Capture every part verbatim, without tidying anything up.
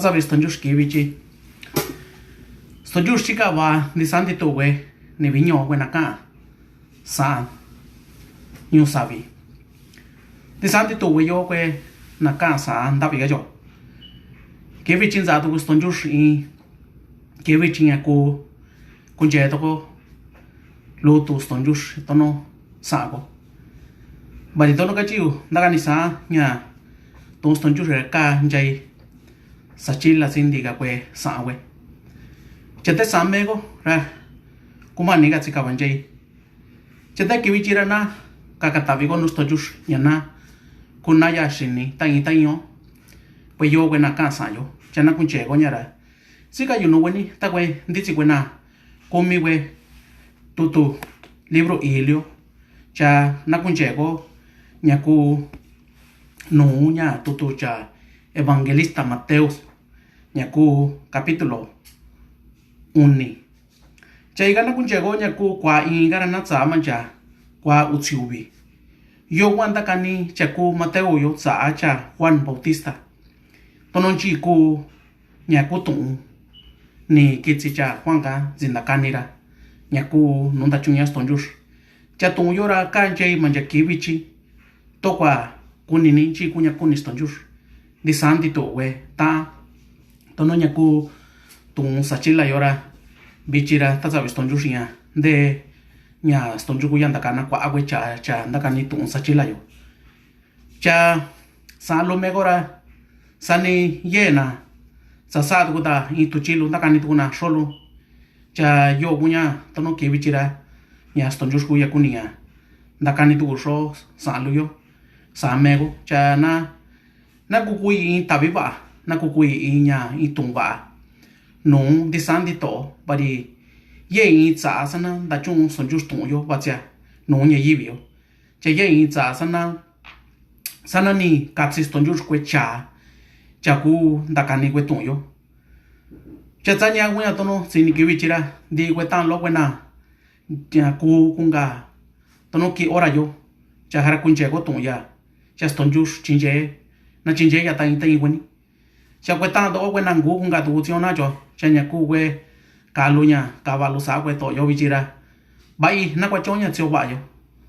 Savi Stonjux kivi chi. Stonjux chika va ndisan dituwe ni viño we nakan san ñu savi. Ndisan dituwe yo we nakan san ndavi gayo. Kivi chi nsa tu Stonjux i kivi chi ña ku kunche toko lutu Stonjux tono sako. Bari tono kachiu ndakani sa ña tun Stonjux ka nchai sachila sindi ka kue sawe. Chete sameko ra kumani ka tsikava nchai. Chete kivi chira na kakatavi ko nu Stonjux ña na kunaya xini tañi taño. Kue yo kue nakan sayo cha na kunche ko ña ra. Sika yu nu weni ta kue nditsi kue na kumi kue tutu libro ilio cha na kunche ko ña ku nu ña tutu cha evangelista Mateo ña ku capítulo uni. Cha ika na kunche ko ña ku kua i kara na tsa mancha kua utsiuvi. Yo kua ndakani cha ku Mateo yo tsa cha Juan Bautista. Tono nchi ku ña ku tu'un ni kitsi cha Juan ka ntsi ndakani ra ña ku nu ndachuña Stonjux. Cha tu'un yo ra ka nchai mancha kivi chi tokua kunini nchi ku ña kuni Stonjux. Ndisan dituwe ta tono ña ku tu'un sachila yo ra vichi ra ta savi Stonjux ña nde ña Stonjux ku ya ndakana kua kue cha cha ndakani tu'un sachila yo. Cha san lumeko ra sani yena sa sa tuku ta i tuchi lu ndakani tuku na xolu. Cha yo ku ña tono kivi chira ña Stonjux ku ya kuni ña ndakani tuku xo san lu yo. Sameko cha na na kukui i tavi va'a na kukui i ña i tu'un va'a. Nu ndisan dito bari ye i tsa sana ndachu'un Stonjux tu'un yo vatsia nu ña yivi yo. Cha ye i tsa sana sana ni katsi Stonjux kue cha cha ku ndakani kue tu'un yo. Cha tsa ña ku ña tono sini kivi chira ndi kue tan lo kue na ña ku kunka tono ki ora yo. Cha jara kunche ko tu'un ya cha Stonjux chinche na chinche ya tañi tañi kueni. Cha kue tan to kue na ngu kunka tuku tsion na cho cha ña ku kue kalu ña kava lu sa kue to yo vichi ra. Va'i na kua cho ña tsio va'a yo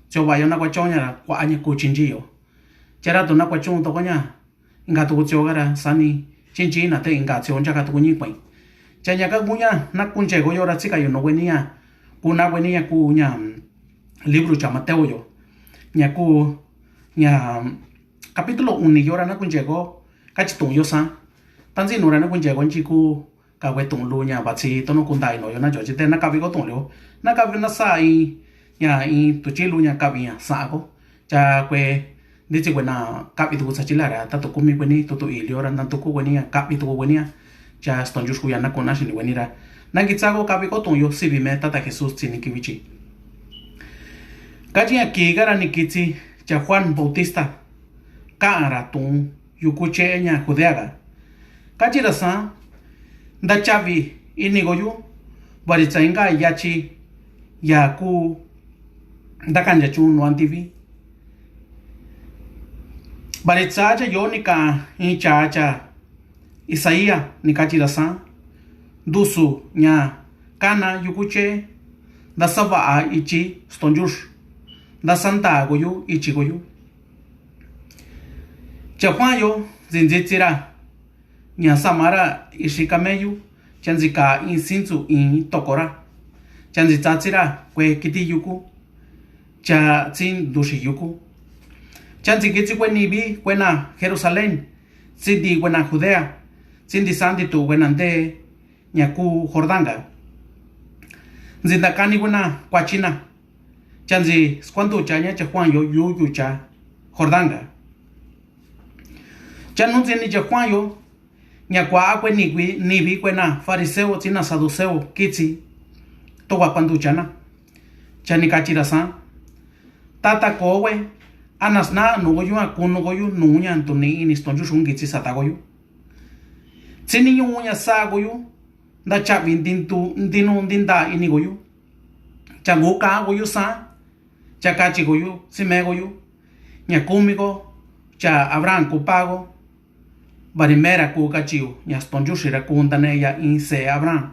tsio va'a yo na kua cho ña ra kua ña ku chinchi yo. Cha ra tu na kua cho to ko ña inka tuku tsio kara sani chinchi na te inka tsio nchaka tuku ñi kuein. Cha ña ka ku ña na kunche ko yo ra tsika yu nu kueni ña ku na kueni ña ku ña libro cha Mateo yo ña ku ña capítulo uni yo ra na kunche ko kachi tu'un yo san. Tantsinu ra na kunche ko nchi ku ka kue tu'un lu ña vatsi tono kunta ino yo na cho chite na kavi ko tu'un lu na kavi na sa i ña i tuchi lu ña kavi ña sako. Cha kue nditsi kue na kavi tuku sachila ra tatu kumi kueni tutu ilio ra na tuku kueni ña kavi tuku kueni ña. Cha Stonjux ku ya na kuna xini kueni ra na kitsa ko kavi ko tu'un yo sivi me tata Jesús tsini kivi chi. Kachi ña ki kara ni kitsi cha Juan Bautista ka'an ra tu'un yuku che'e ña Judea ka. Kachi ra san nda chavi ini ko yu bari tsa inka yachi ya ku nda kancha chu nuantivi. Bari tsa cha yo ni ka in cha cha Isaia ni kachi ra san ndusu ña kana yuku che'e nda sava'a ichi Stonjux nda santa ko yu ichi ko yu. Cha Juan yo ntsi ntsitsi ra ña samara ixi kameyu cha ntsi ka in sintsu in toko ra cha ntsi tsatsi ra kue kiti yuku. Cha tsi nduxi yuku cha ntsi kitsi kue nivi kue na Jerusalén tsi ndi kue na Judea tsi ndi santi tu kue na nte ña ku Jordán ka. Ntsi ndakani kue na kuachi na cha ntsi skuanducha ña cha Juan yo yuyu cha Jordán ka. Cha nu ntsi ni cha Juan yo ña kua kue nivi kue na fariseo tsi na saduceo kitsi tokua kuanducha na. Cha ni kachi ra san tata ko kue ana sna nu ko yu a kunu ko yu nu ña ntuni ini Stonjux ku kitsi sata ko yu. Tsi ni ñu'u ña sa ko yu nda chavi ndi ndu ndi nu ndi nda ini ko yu. Cha ngu ka ko yu san cha kachi ko yu sime ko yu ña kumi ko cha Abraham ku pa ko. Bari mera ku kachiu ña stontyuxi ra ku ntanexeya in se'e Abraham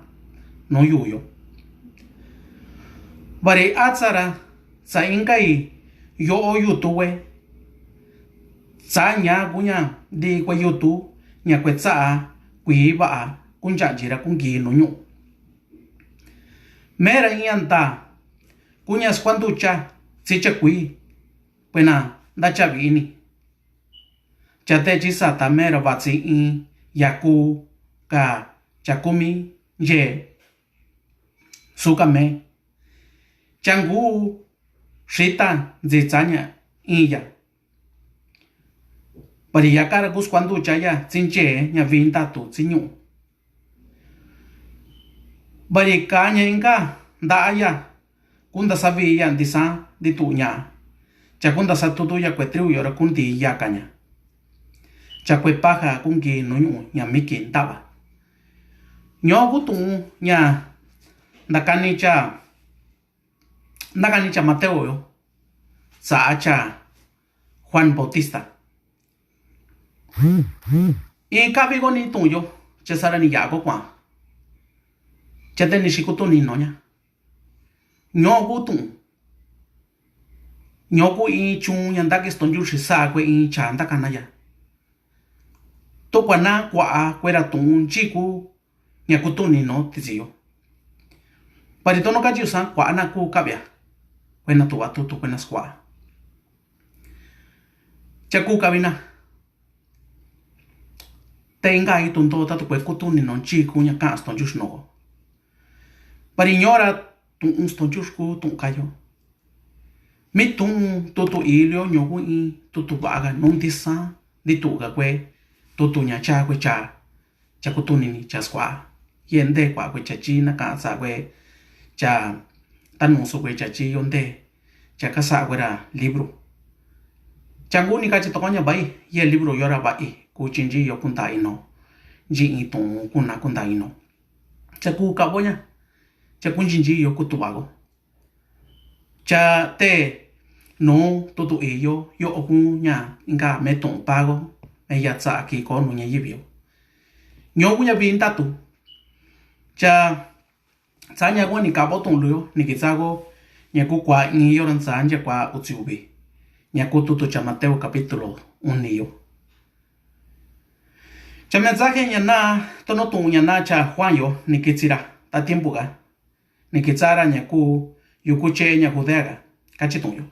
nuu yuuyo. Bari atsa ra sa inkai yo'o yutue, tsaña kuña di kue yutu ña kue tsa'a kuiva'a kunchayi ra kunki nuu ñu'u. Mera iña ta kuña skuantutya tsi chakui, kuena ntachavi ini. Chate chi sata mera vatsi in yaku ka chakumi ye suka me. Changu xita ntsitsaña inya. Bari yaka ra ku skuantutya ya tsi nche ña vintatu tsi ñu'u. Bari kaña inka nta'a ya ku ntasavi ya ntisan ntituña. Cha ku ntasa tutu ya kue triu yora ku nti yakaña. Cha kue paja kunki nuu ñu'u ña miki ntava. Ño'o ku tu'un ña ntakani cha ntakani cha Mateo yo tsa'a cha Juan Bautista. Ika viko ni tu'un yo cha sara ni yako kuan. Cha te ni xi kutu ni no ña. Ño'o ku tu'un. Ño'o ku in chun ña ntaki stontyuxi sa kue in cha ntakana ya. To kuana kua'a kue ra tu'un nchiku ña kutu ni no tisiyo. Bari tono kachiu sa kua'a na ku kavia. Kuena tuva tutu kuena skua'a. Cha ku kavina. Te inka i tu'un to tatu kue kutu ni no nchiku ña ka'a stontyuxi no. Bari ño'o ra tu'un stontyuxi ku tu'un kayo. Mi tu'un tutu ilio ño'o ku in tutu va'a ga nuu ntisan ntituga kue tutu ña cha kue cha. Cha kutu ni ni cha skua'a. Ye nte kua kue cha chi naka sa kue cha tanusu kue cha chi yo nte. Cha kasa kue ra libro. Cha ngu ni kachi toko ña bai ye libro yora bai ku chi nchi yo kunta ino. Nchi in tu'un kuna kunta ino. Cha ku kavo ña. Cha ku nchi nchi yo kutu vago. Cha te nuu tutu iyo yo'o ku ña inka me tu'un pago me yatsa ki ko nuu ña yivio. Ño'o ku ña vi ntatu. Cha tsa ña ku ni kavo tu'un luyo ni ki tsa ko ña ku kua in yora ntsa ncha kua utsi uvi. Ña ku tutu cha Mateo capítulo uni yo. Cha mensaje ña na tono tu'un ña na cha Juan yo ni ki tsira ta tiempo ga. Ni ki tsara ña ku yuku che ña Judea ga kachi tu'un yo.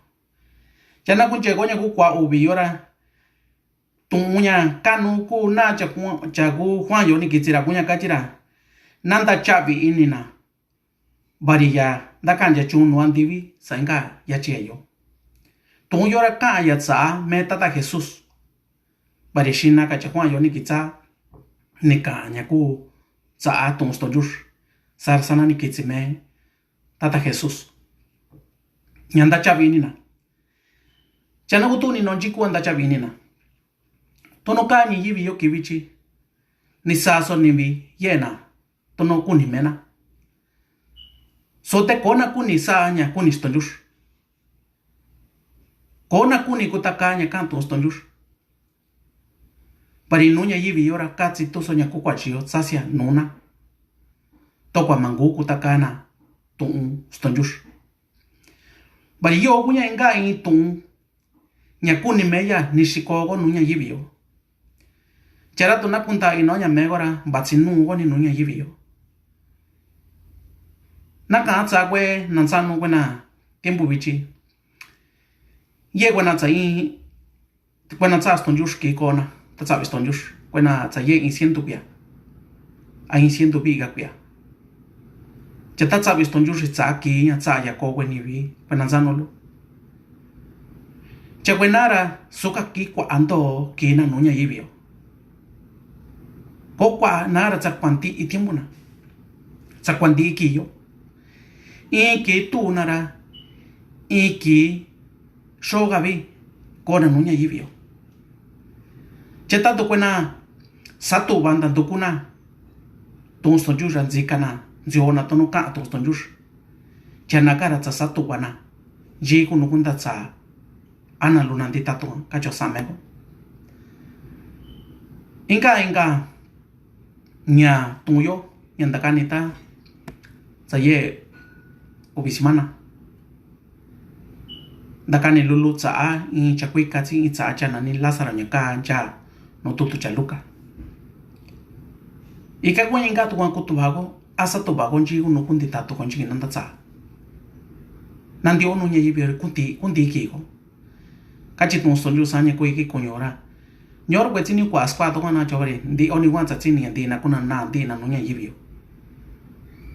Cha na ku nche ko ña ku kua uvi yora tu'un ña kanu ku na cha ku Juan yo ni ki tsira ku ña kachira. Na ntachavi ini na. Bari ya ntaka'an ya chun nua ntivi sa inka ya chi yo. Tu'un yora ka'an ya tsa me tata Jesús. Bari xina ka cha Juan yo ni ki tsa ni ka'an ña ku tsa tu'un stontyuxi. Sara sana ni ki tsi me tata Jesús. Ña ntachavi ini na. Cha na kutu ni no nchi kua ntachavi ini na. Tono ka ñi yivi yo kivi chi. Ni sa so ni vi ye na. Tono kuni me na. So te kona kuni sa ña kuni stontyuxi. Kona kuni kutaka ña ka'an tu'un stontyuxi. Bari nuu ña yivi yora katsi tuso ña ku kua chi yo tsasia nuna. Tokua mangu kutaka na tu'un stontyuxi. Bari yo ku ña inka in tu'un ña kuni me ya ni xiko ko nuu ña yivi yo. Chara tuna kunta ino ña me kora vatsi nuu ko ni nuu ña yivi yo. Na ka'an tsa kue na ntsa nuu kue na tiempo vichi. Ye kue na tsa in kue na tsa stontyuxi ki kona ta tsavi stontyuxi kue na tsa ye in ciento kuia. A in ciento viga kuia. Cha ta tsavi stontyuxi tsa ki ña tsa ya ko kue ni vi kue na ntsa nolu. Cha kue nara suka ki kua anto ki na nuu ña yivi yo. Ko kua nara tsa kuanti i tiempo na. Tsa kuanti i ki yo. In ki tu nara in ki xogavi kona nuu ña yivi yo. Che tanto kue na satuva ntandu kuna tu'un stontyuxi ra ntsikana ntsiona tono ka'an tu'un stontyuxi. Che nakara tsa satuva na nchi ku nuu kunta tsa ana luna nti tatu kacho same ko. Inka, inka ña tuun yo ña nda kani ta tsaye uvi simana. Nda kani lulu tsa'a in chakuika tsi in tsa'a cha nani Lázaro ña kaya nu tutu cha Luka. Ika kuña inka tuku kutu vako, asa tu vako nchi kunu kuntita tuko nchi nanda tsa'a. Nandi o nu ña yivi kunti, kunti kiko. Kachi tuun stonyu saña kui ki kuñu ra. Ñor kue tsini kua skua toko na chovare. Ndi oni wansa tsini ndi na kuna na ndi na nu ña yivi yo.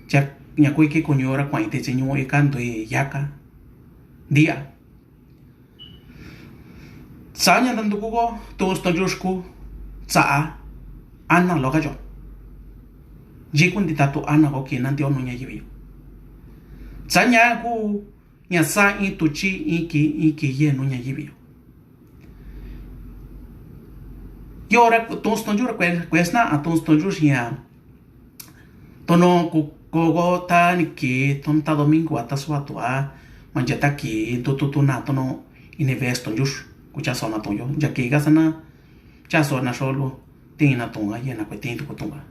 Cha ña kui ki kuñu ra kuain te tsi ñu ika ndui yaka. Ndia. Saña ndanduku ko tuun stonyu ku tsa'a ana lo kacho. Nchi kuntita tu ana ko ki nandi o nu ña yivi yo. Saña ku ña sa in tuchi in ki in ki ye nu ña yivi yo. Yora tuun stonyu ra kue, kuesna a tuun stonyu ña. Tono ku koko ta ni ki tono ta domingo a ta sua tua mancha ta ki tu tu tu na tono ini ve stonyu. Kucha sona tuun yo ya ki kasana. Cha sona solo. Tin na tunga ye na kue tin tuku tunga.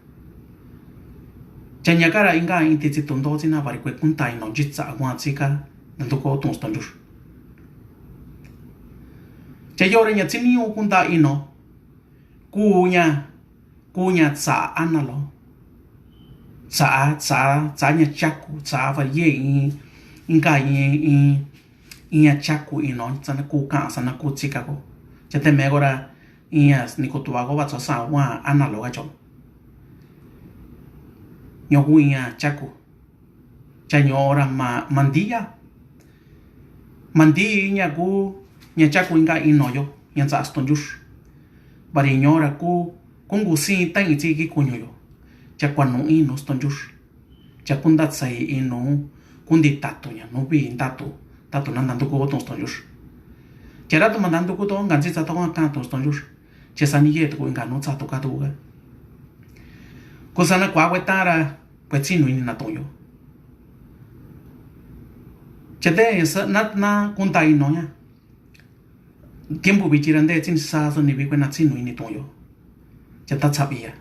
Cha ña kara inka in ti tsi tuun do tsi na vari kue kunta ino jitsa aguan tsika ndanduko tuun stonyu. Cha yora ña tsini u kunta ino. Kuña, kuña tsa ana lo. Tsa, tsa, tsa ña chaku, tsa vari ye in, inka in, in, in ña chaku ino, tsana ku kan, tsana ku tsika ko. Cha te me kora Iña ni kutuako vatso sa ua ana lo gacho. Ñoku iña chaku. Cha ñora ma, mandiya. Mandi iña ku, ña chaku inka ino yo, ña ntsa stonjux. Bari ñora ku, kungu sin tan itsi ki kuñu yo. Cha kuanu ino stonjux. Cha kunta tsai inu, kundi tatu ña, nuvi tatu, tatu nanda nduku tun stonjux. Cha ratu manda nduku to, ngansi tsa to kan tun stonjux. Che sani ye tuku inka nu tsa tuka tuka. Kusana kua kue tara, kue tsinu ini na tun yo. Che te sa na, na kunta ino ña. Tiempo vichi ra nte tsini sa so ni vi kue na tsinu ini tun yo. Cha ta tsa via.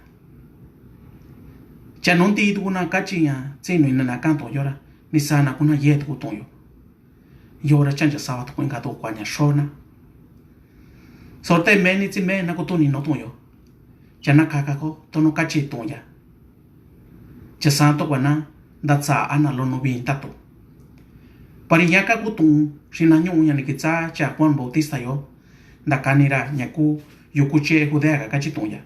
Cha nunti tuku na kachi ña, tsinu ini na kan tun yo ra. Ni sa na kuna ye tuku tun yo. Yo ra chancha sa va tuku inka tuku kua ña xona. Sorte me ni tsi me na kutu ni no tun yo. Cha na kaka ko, tono kachi tun ya. Cha sa to kua na, nda tsa ana lo nuvi tatu. Pari ña ka kutun, xina ñu'u ña ni kitsa cha Juan Bautista yo. Nda kani ra ña ku, yuku che Judea ka kachi tun ya.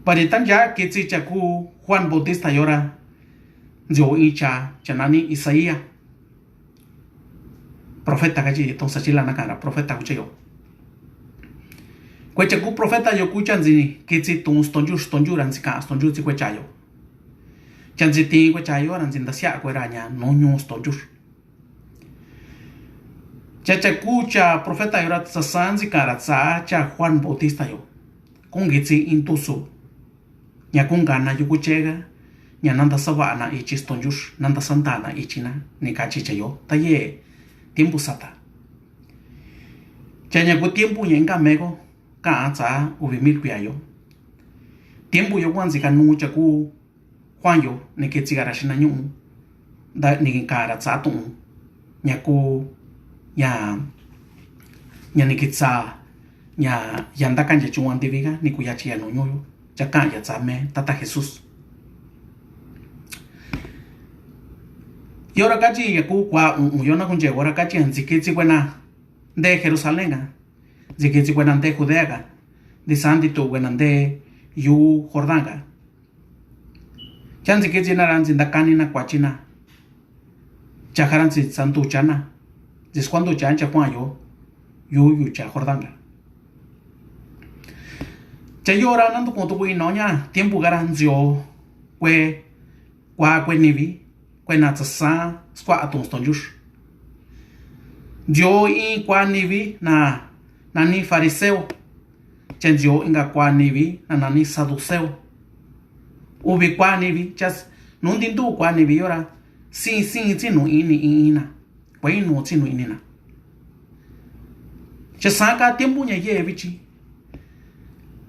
Pari tan ya kitsi cha ku Juan Bautista yo ra. Nzio icha, cha nani Isaías. Profeta kachi, entonces chila na kara profeta kucha yo. Kue cha ku profeta yo kucha nzi kitsi tun stonju, stonju ra nzi ka, stonju tsi kue cha yo. Cha nzi tin kue cha yo, ra nzi nda sia kue ra ña, no ñu stonju. Cha cha ku cha profeta yo ra tsa sa nzi kara tsa cha Juan Bautista yo. Kungi tsi intusu. Ña kungana yuku chega, ña nanda sava na ichi stonjux, nanda santa na ichi na, ni kachi cha yo, ta ye, tiempo sata. Cha ña ku tiempo ña inka meko, ka tsa uvi mil kuya yo. Tiempo yo kuan tsi ka nu cha ku, Juan yo, ni kitsi kara xina ñu'u, nda ni kara tsa tun, ña ku, ña, ña ni kitsa, ña, ya nda kan ya chuan tivi ka, ni ku ya chi ya nu ñu yo. Cha kan ya tsa me, tata Jesús. Yo ra kachi ya ku kua un, un yo na kun che, ora kachi ya nzi kitsi kue na, nde Jerusalén ka. Nzi kitsi kue na nde Judea ka. Ndi santi tu kue na nde yu Jordán ka. Cha nzi kitsi na ra nzi nda kani na kua chi na. Cha kara nzi santu cha na. Nzi skuantu cha cha kua yo. Yu yu cha Jordán ka. Cha yo ra nandu kun tuku ino ña, tiempo kara nzio, kue, kua kue nivi, kue na tsa sa, skua atun stonjux. Nzio in kua nivi na, nani fariseo, cha nzio inka kua nivi na, nani saduceo. Uvi kua nivi, cha nundi ndu kua nivi yo ra, sin, sin, tsinu ini, in, ina. Kue inu tsinu ini na. Cha sa ka tiempo ña ye vichi.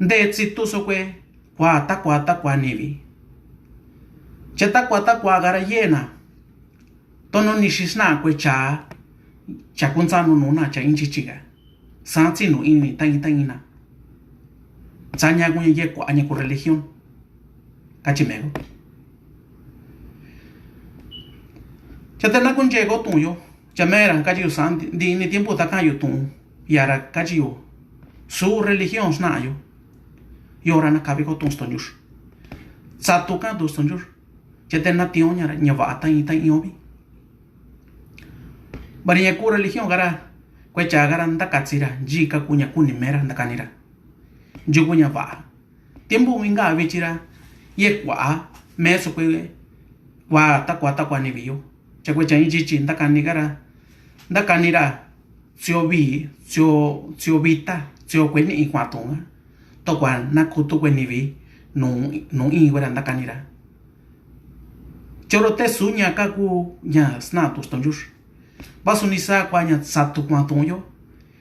Ntetsi tu so kue kua takua takua nivi. Cha takua takua gara yena. Tono nixi sna kue cha cha kuntsa nunu na cha inchichiga. Santsi nu ini ta in ta ina. Tsaña kuña ye kua ña ku religión. Kachi mego. Cha tena kunche ko tuyo. Cha mera kachi yu san di ini tiempo ta kan yu tun. Yara kachi yu. Su religión sna yu. Yora na kabi ko tun stonjur. Sa tu kan tun stonjur. Cha tena tion ñara ña va ta in ta in obi. Bari ña ku religión gara kue cha gara ndakatsira nji ka ku ña ku ni mera ndakanira. Nji ku ña va. Tiempo winga avichira ye kua meso kue kua takua takua nivi yo. Cha kue cha inchichi ndakani gara ndakanira. Tsio vi tsio tsio vita tsio kue ni in kua tunga. Tokua na ku tu kue nivi nu nu in kue ra ndakanira. Choro te suña ka ku ña sna tu stonjur. Vasu ni sa kua ña sa tu kua tuyo.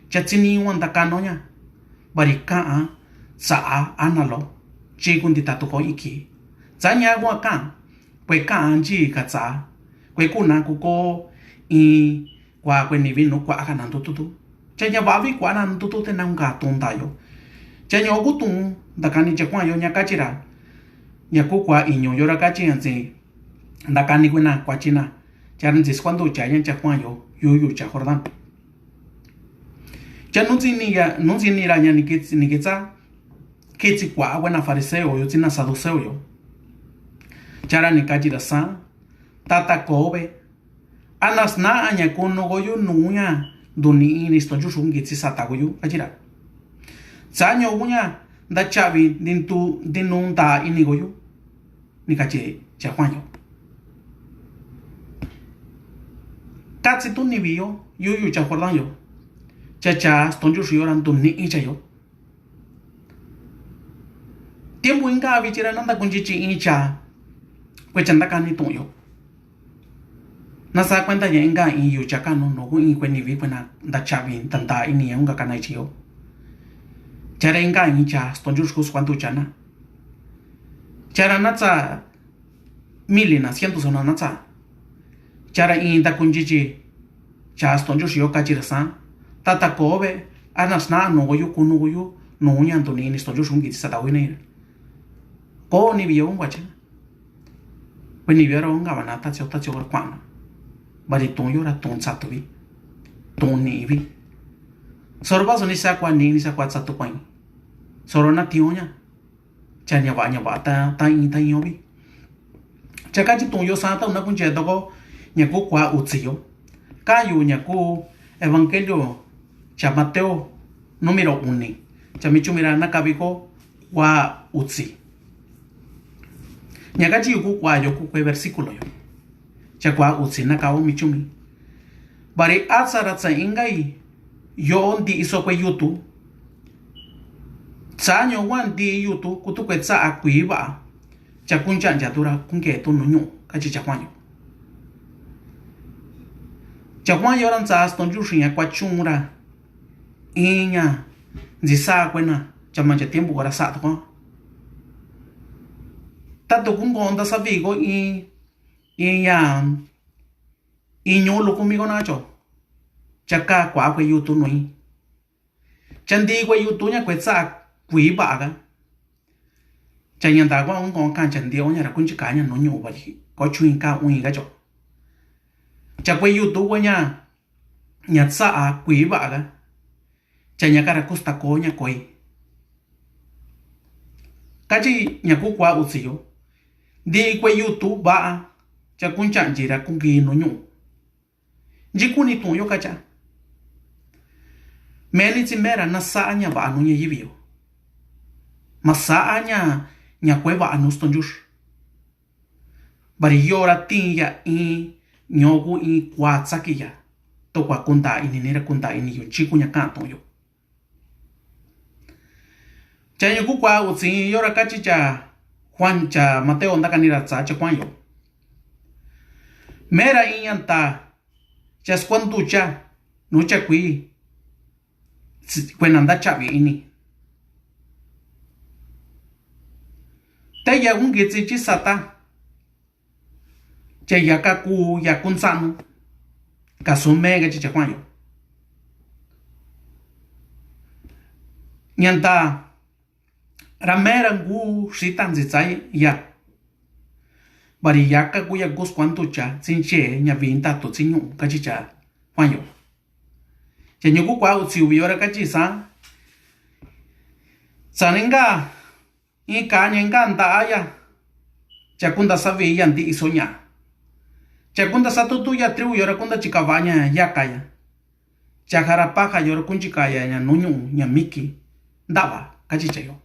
Cha tsini wan ta kano ña. Bari ka'a sa a ana lo. Chi ku ndi ta tu ko iki. Tsaña kua ka. Kue ka'a nji ka tsa. Kue ku na ku ko in kua kue nivi nu kua ka na ndutu tu. Cha ña vavi kua na ndutu te na nga tun ta yo. Cha ña oku tun ndakani cha kua yo ña kachira. Ña ku kua iñu yora kachi ña tsi. Ndakani kue na kua china. Chara ntsi skua ndu cha ña cha kua yo yuyu cha Jordán. Cha nuntsi ni ya nuntsi ni ra ña ni kitsi ni kitsa. Kitsi kua kue na fariseo yo tsi na saduceo yo. Chara ni kachira sa. Tata kobe. Ana sna aña ku nu koyu nuña. Nduni ini stonjur su ngitsi sata koyu kachira. Tsaño kuña nda chavi ndi nda ini koyu. Ni kachi cha Juan yo. Katsi tu nivi yo yuyu cha Jordán yo. Cha cha stonjur su yora nduni icha yo. Tiempo inka avichira nanda kunchichi icha. Kue cha ndakani tu yo. Na sa kuenta ña inka in yu cha kanu nu ku in kue nivi kue na nda chavi nda nda ini ña unka kana ichi yo. Chara inka in cha stonjur su kuantu chana. Chara natsa mili na sientu sona natsa. Chara in ta kunchichi. Cha stonjur su yo kachira sa. Tata kobe ana sna nu koyu ku nu koyu nu ña nduni ini stonjur su ngitsi sata wina. Ko nivi yo un wacha. Kue nivi ora unga vana tatsio tatsio ora kuana. Bari tun yora tun tsatuvi. Tun nivi. Soro vasu ni sa kua ni ni sa kua tsatu kuain. Soro na tionña. Cha ña va ña va ta ta in ta in ovi. Cha kachi tun yo sa ta una kunche toko ña ku kua utsi yo. Ka yu ña ku evangelio cha Mateo número uni. Cha michumira na kavi ko kua utsi. Ña kachi yu ku kua yo ku kue versículo yo. Cha kua utsi na kao michumi. Bari atsa ra tsa ingai yo ndi iso kue yutu. Tsa ño wan ndi yutu kutu kue tsa a kui va. Cha kuncha ncha tu ra kunke tu nu ñu kachi cha Juan yo. Cha Juan yo ra ntsa stonjur su ña kua chun ra. Iña ntsisa kue na cha mancha tiempo kora sa toko. Tatu kunko nda savi ko in iña iñu lu kumi ko na cho. Cha ka kua kue yutu nui. Cha ndi kue yutu ña kue tsa kui va ka. Cha ña nda kua un ko kan cha ndi o ña ra kunchi ka ña nu ñu va ko chui ka un ka cho. Cha kue yutu kue ña ña tsa a kui va ka. Cha ña kara kusta ko ña koi. Kachi ña ku kua utsi yo. Ndi kue yutu va a. Cha kuncha nchi ra kunki nu ñu. Nchi kuni tun yo kacha. Meni tsi mera na sa a ña va nu ña yivi yo. Ma sa a ña ña kue va nu stonjur. Bari yora tin ya in ñoku in kua tsaki ya. Tokua kunta ini nira kunta ini yo nchi kuña kan tun yo. Cha ña ku kua utsi yora kachi cha Juan cha Mateo ndakani ra tsa cha Juan yo. Mera iña ta cha skua nducha nu cha kui. Kue na nda chavi ini. Te ya kungitsi chi sata. Cha ya kaku ya kunsaanu. Kasu me kachicha Juan yo. Ñanta ra me ra ngu xita ntsitsa ya. Bari ya kaku ya kuskuantucha tsinche ña vinta to tsiñu kachicha Juan yo. Cha ñuku kua utsi uvi yora kachi sa. Tsaninga. Ika ñenka nta'a ya. Cha kunta savi ya nti iso ña. Cha kunta satutu ya triu yora kunta chikava ña yaka ya. Cha jara paja yora kunchikaya ña nuñu'u ña miki. Ntava kachicha yo.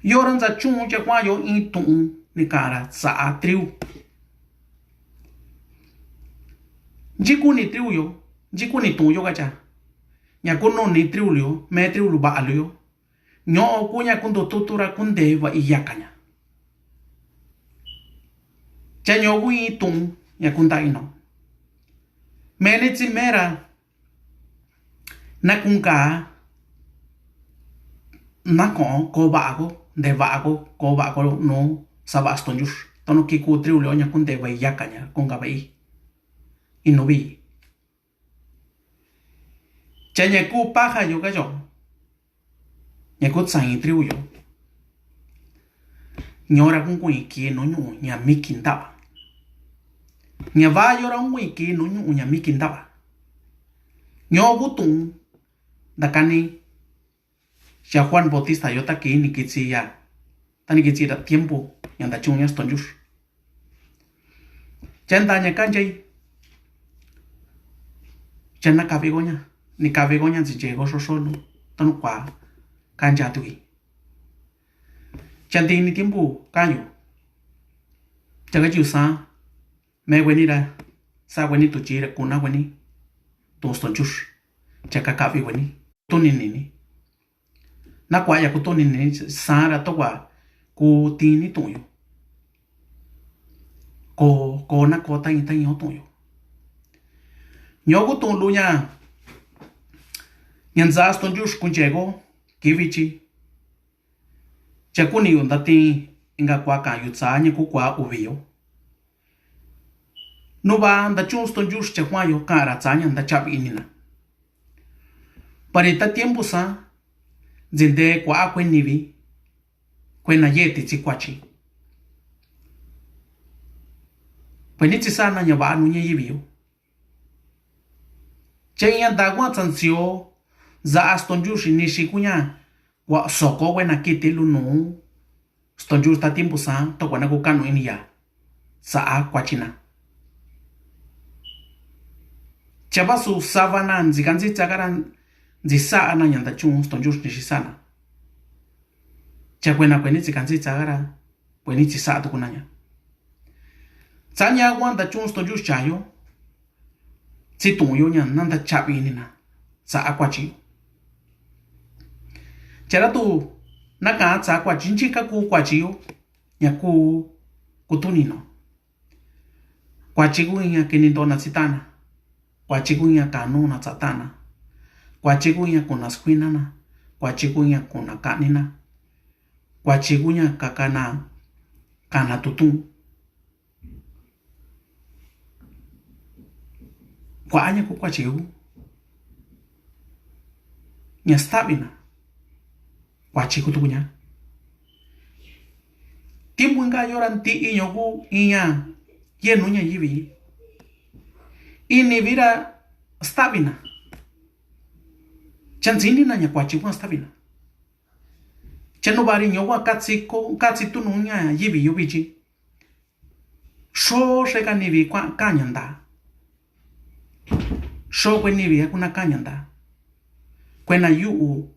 Yora ntsa chu'un cha Juan yo in tu'un ni kara sa'a triu. Nchikuni triu yo. Nchikuni tu'un yo kacha. Ña kununi triu lu yo. Me triu lu va'a lu yo. Ño'o kuña kuntututu ra kunte va iyakaña. Cha ño'o ku in tu'un ña kunta ino. Meni tsi mera. Na kunka. Na ko ko va'a ko nte va'a ko ko va'a ko nu sava stonjux. Tonu kiku triu leo ña kunte va iyakaña kunka va i. Ino vi. Cha ña ku paja yo kayo. Ña ku tsain triu yo. Ñora kunkuin ki nuñu'u ña miki ntava. Ña va yora kunkuin ki nuñu'u ña miki ntava. Ño ku tu'un. Ntakani. Cha Juan Bautista yo taki ni kitsi ya. Tani kitsi ra tiempo ña nta chuña stonjux. Cha ntaña kanchai. Cha na kavikoña ni kavikoña ntsi cheko xoxolu. Tonu kua kancha tuki. Cha nti ni tiempo kayu. Cha kayu sa. Me kueni ra. Sa kueni tuchi ra kuna kueni. Tu stonjux. Cha kakavi kueni. Tuni nini. Na kua ya kutuni ni sara tokua kutini tu'un yo. Ko ko na ko tañi tañi tu'un yo. Ño ku tu'un luña. Ña nsa stonjux kuncheko kivichi. Cha kuni yo ntati inka kua ka yo tsa ña ku kua uvi yo. Nuva nta chun stonjux cha Juan yo kara tsa ña nta chavi inina. Pari ta tiempo sa. Ntsinde kua kue nivi. Kue na yeti tsi kuachi. Kue ni tsi sana ña va nuña yivi yo. Cha ña nta kua tsantsio. Za stonjux ni si kuña. Kua soko kue na kiti lunu. Stonjux ta tiempo sa tokua na ku kanu ini ya. Sa'a kuachina. Cha vasu savana ntsika ntsitsa kara. Ntsisana ña nta chun stonjux ni sisana. Cha kuena kueni tsika ntsitsa kara. Kueni tsisa tukunaña. Tsaña kua nta chun stonjux chayo. Tsi tu'un yo ña na nta chavi inina. Sa'a kuachi. Chara tu na ka tsa kuachi nchika ku kuachi yo. Ña ku kutunino. Kuachi ku ña kinintona tsitana. Kuachi ku ña kanuna tsatana. Kuachi ku ña kuna skuinana. Kuachi ku ña kuna kanina. Kuachi ku ña kakana kana tutun. Kuaña ku kuachi ku. Ña stavina. Kuachi ku tukuña. Tiempo inka yora nti iño ku iña. Yenu ña yivi. Ini vira stavina. Cha ntsinina ña kuachi ku stavina. Cha nuva ri ño kua katsi ko katsi tunu ña yivi yo vichi. Xo xe ka nivi kua kaña nta. Xo kue nivi a kuna kaña nta. Kue na yu'u.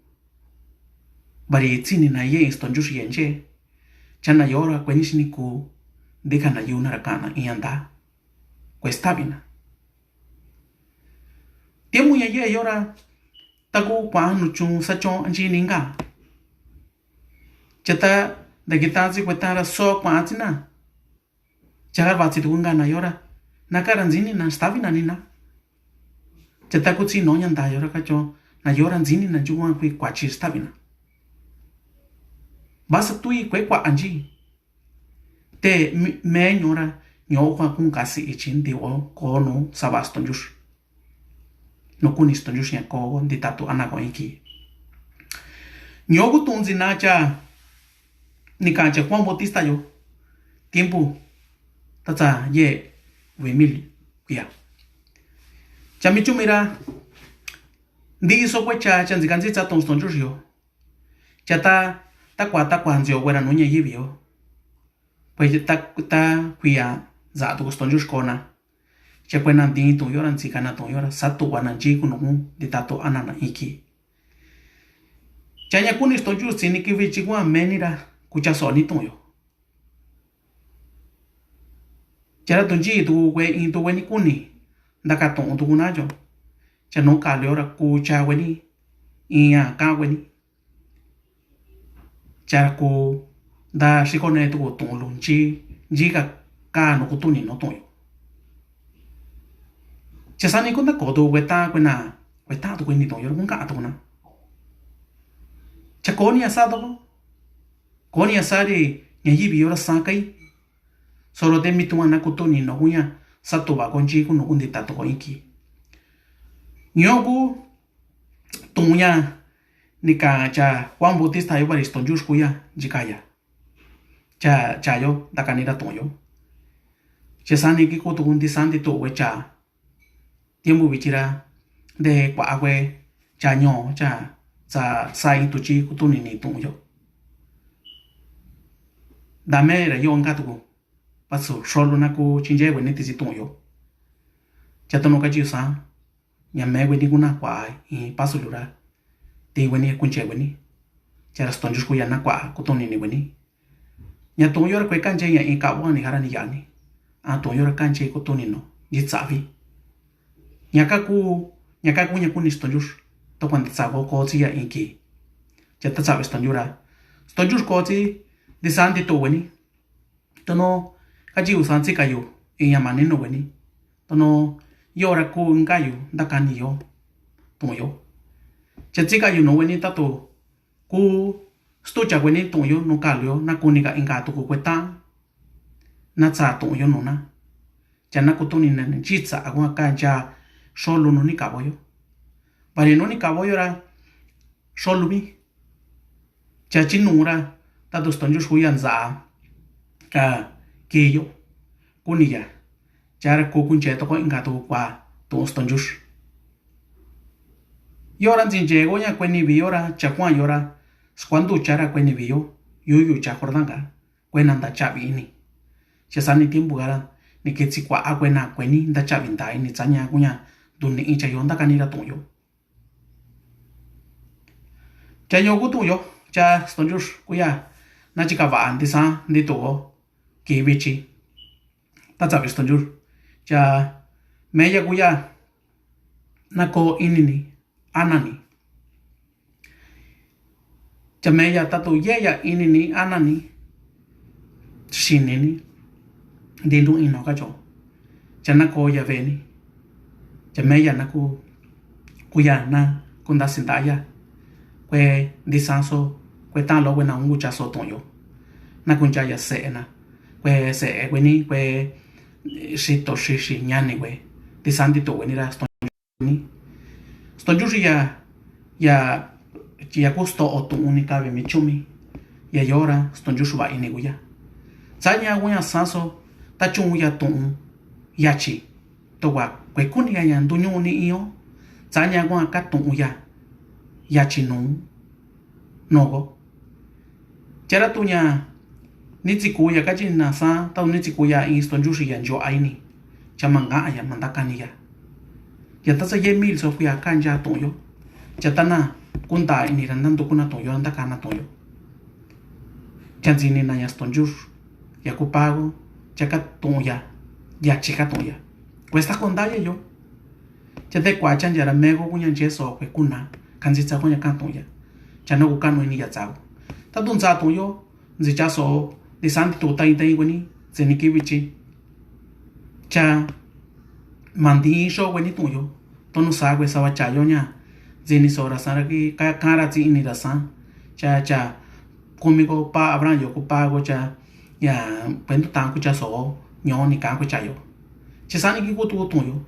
Vari tsinina ye stonjux yenche. Cha na yora kue ni sini ku. Dika na yuna ra kana iña nta. Kue stavina. Tiempo ña ye yora. Taku kua nuchun sachon anchi ninga. Chata dakitansi kuetara so kuatsina. Chara vatsi tuku nga na yora. Nakara ntsinina stavina nina. Chata kutsi noña nda yora kacho na yora ntsinina chukua kui kuachi stavina. Basa tui kuekua anji. Te me-, meño ra, ñoxwa kun kasi ichi ndi o ko nu sava stonjux. Nu kuni stonjux ña ko ndi tatu ana ko inki. Ñoxwa kun tunzi na cha, ni ka cha Juan Bautista yo. Tiempo. Tatsa ye, wemil, kuya. Cha mi chumi ra. Ndi so kue cha, cha nzi kanzi tsa tun stonjux yo. Cha ta, ta kua, ta kua nzio kuera nu ña yivi yo. Pues ta, ta kuia za tu stonjux kona. Cha kuena ndi tun yo ra nzi kana tun yo ra, sa tu wana nji ku nu kun ndi tatu ana na inki. Cha ña kuni stonjux tsi ni kivi chi kua meni ra, ku cha so ni tun yo. Cha ra tu nji tu kue in tu kue ni kuni, nda ka tun tu kuna yo. Cha nu ka lio ra ku cha kue ni, in ya ka kue ni. Cha ra ku nda xiko ne tu ku tun lu nji, nji ka, ka nu ku tuni nu tun yo. Cha sa ni ku nda ko tu kue ta, kue na, kue ta tu kue ni tun yo, ku ka tu kuna. Cha ko ni ya sa tu ko. Ko ni ya sa ri, ña yivi yo ra sa kai. Solo te mi tun ana ku tuni nu kuña, sa tu va ko nji ku nu ku ndi tatu ko inki. Ñoxwa kun tun ña, ni ka cha Juan Bautista yo vari stonjux kuya, nji kaya. Cha, cha yo, nda kani ra tun yo. Cha sa ni ki ku tu ku ndi sa ndi tu kue cha. Tiempo vichi ra, de kua kue, cha ño, cha, sa, sa in tu chi ku tuni ni tun yo. Dame ra yo nga tu ku. Pasu, solo na ku chinje kue ni ti si tun yo. Cha tono ka chi sa. Ña me kue ni ku na kua, in pasu lu ra. Ti kue ni ku nche kue ni. Cha ra stonjux kuya na kua, ku tuni ni kue ni. Ña tun yo ra kue kanche ña in kavo ni jara ni yani. A tun yo ra kanche ku tuni nu. Nji tsavi. Ña ka ku, ña ka ku ña kuni stonjux. To kuan tsa ko ko tsi ya inki. Cha ta tsavi stonjux ra. Stonjux ko tsi, ndi sa ndi tu kue ni. Tono, ka chi u sa tsi ka yu, i ña mani nu kue ni. Tono, yo ra ku nga yu, nda kani yo. Tun yo. Cha tsi ka yu nu kue ni tatu. Ku stucha kue ni tun yo, nu ka lu yo, na kuni ka inka tu ku kue ta. Na tsa tun yo nu na. Cha na ku tuni na nji tsa a ku ka cha solo nu ni kavo yo. Vari nu ni kavo yo ra solo mi. Cha chi nu ra, tatu stonjux kuya nza. Ka, ki yo. Kuni ya. Cha ra ku kunche to ko inka tu kua, tu stonjux. Yo ra nzinche ko ña kue ni vi yo ra, cha kua yo ra, skuandu cha ra kue ni vi yo, yu yu cha Jordan ka, kue na nda chavi ini. Cha sa ni tiempo ka ra, ni ki tsi kua a kue na kue ni nda chavi nda ini, tsa ña kuña, du ni in cha yo nda kani ra tun yo. Cha yo ku tun yo, cha stonjux kuya, na chi ka va ndi sa, ndi tu ko, ki vichi. Ta tsavi stonjux. Cha meya kuya, na ko ini ni, ana ni. Cha meya tatu yeya ini ni, ana ni. Xini ni. Ndi nu ino ka cho. Cha na ko ya ve ni. Cha meya na ku, kuya na, ku nda si nda ya. Kue ndi sa so, kue ta lo kue na un ku cha so tun yo. Na ku ncha ya se na. Kue se kue ni, kue xito xixi ñani kue. Ndi sa ndi tu kue ni ra stonjux ni. Stonjux ya, ya, ya ku sto o tun ni ka ve mi chumi. Ya yo ra, stonjux va ini kuya. Tsa ña kuña sa so, ta chun ya tun, ya chi. To kua, kue kuni ya ña ndu ñu ni iyo. Tsa ña kuña ka tun ya, ya chi nu. Noko. Cha ra tu ña, ni tsi kuya ka chi na sa, tau ni tsi kuya in stonjux ya ncho a ini. Cha ma nga ya, ma nda kani ya. Ya ta tsa ye mil so kuya ka ncha tun yo. Cha ta na, ku nda ini ra nda ndu ku na tun yo, nda kana tun yo. Cha nzi ni na ya stonjux. Ya ku pago, cha ka tun ya. Ya chi ka tun ya. Kue sta ko nda ya yo. Cha te kua cha ncha ra mego kuña nche so kue ku na, ka nzi tsa kuña ka tun ya. Cha na ku kanu ini ya tsa ko. Ta tu nza tun yo, nzi cha so, ndi sa ndi tu ta in ta in kue ni, tsi ni ki vichi. Cha, ma ndi so kue ni tun yo. Tonu sa kue sa va cha yo ña. Nzi ni so ra sa ra ki, ka, ka ra tsi ini ra sa. Cha, cha, Kumi ko pa Abraham yo, ko pa ko cha ya kuentu tan kucha so ño ni kan kucha yo. Chi sani ki kutu kutu yo.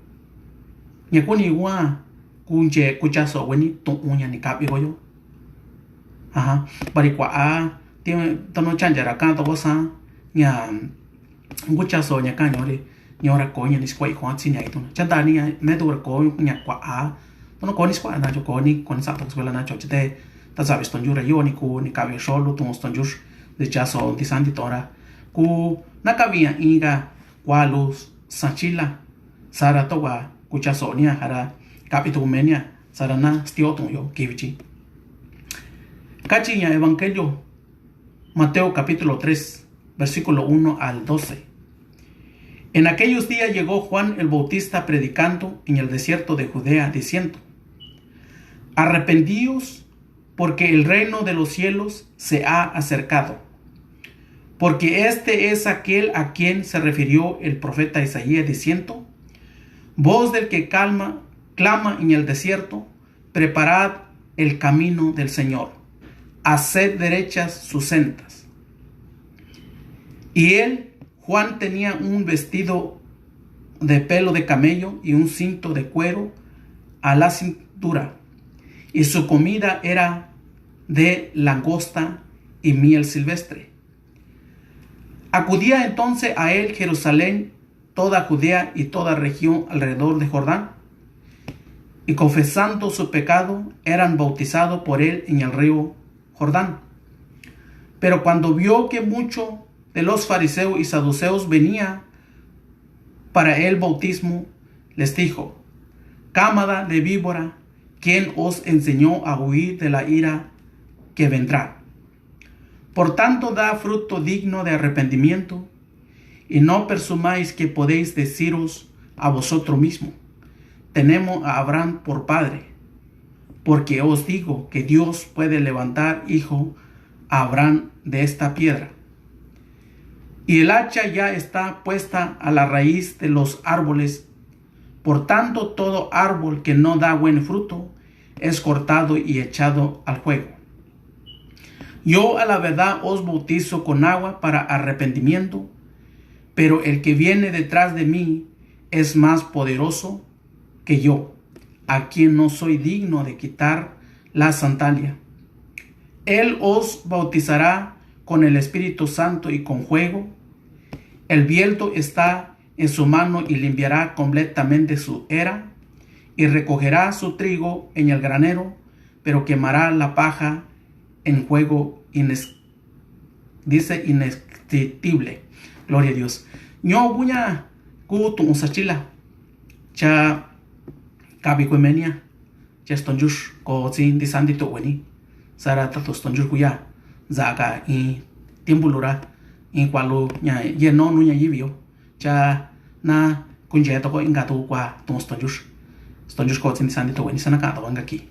Ña kuni wa kunche kucha so weni tun ña ni kapi ko yo. Aha, bari kua a ti tono chanjara kan to ko sa ña kucha so ña kan ñori ñora ko ña ni skua i ko atsi ña ituna. Chanda ni ña me tu ko ña kua a. Tono ko ni skua na cho ko ni ko ni sa to escuela na cho chite. Ta sabe ston jura yo ni ku ni kabi solo tun ston jur de cha so ti santi tora. Ku na kabi ña inga kua luz sanchila. Sara to wa kucha so ña hara kabi tu menia. Sara na stio tun yo kivichi. Kachi ña evangelio Mateo capítulo tres, versículo uno al doce. En aquellos días llegó Juan el Bautista predicando en el desierto de Judea, diciendo: "Arrepentíos, porque el reino de los cielos se ha acercado. Porque este es aquel a quien se refirió el profeta Isaías, diciendo: Voz del que calma, clama en el desierto, preparad el camino del Señor, haced derechas sus sendas". Y él, Juan, tenía un vestido de pelo de camello y un cinto de cuero a la cintura, y su comida era de langosta y miel silvestre. Acudía entonces a él Jerusalén, toda Judea y toda región alrededor de Jordán, y confesando su pecado, eran bautizados por él en el río Jordán. Pero cuando vio que mucho de los fariseos y saduceos venía para el bautismo, les dijo: "Camada de víbora, ¿quién os enseñó a huir de la ira que vendrá? Por tanto, da fruto digno de arrepentimiento, y no presumáis que podéis deciros a vosotros mismos: Tenemos a Abraham por padre, porque os digo que Dios puede levantar hijo a Abraham de esta piedra. Y el hacha ya está puesta a la raíz de los árboles. Por tanto, todo árbol que no da buen fruto es cortado y echado al fuego. Yo a la verdad os bautizo con agua para arrepentimiento, pero el que viene detrás de mí es más poderoso que yo, a quien no soy digno de quitar la sandalia. Él os bautizará con el Espíritu Santo y con fuego. El viento está en su mano y limpiará completamente su era, y recogerá su trigo en el granero, pero quemará la paja en fuego ines-, dice, inextinguible. Gloria a Dios. Ño kuña ku tu'un sachila. Cha kabi kuemenia. Cha stonjux ko tsin ti santi to weni. Sara ta to stonjux kuya. Zaka in tiempo lura. In kualu ña yeno nu ña yivio. Cha na kunje to ko inga tu kua tu'un stonjux. Stonjux ko tsin ti santi to weni sana ka to inga ki.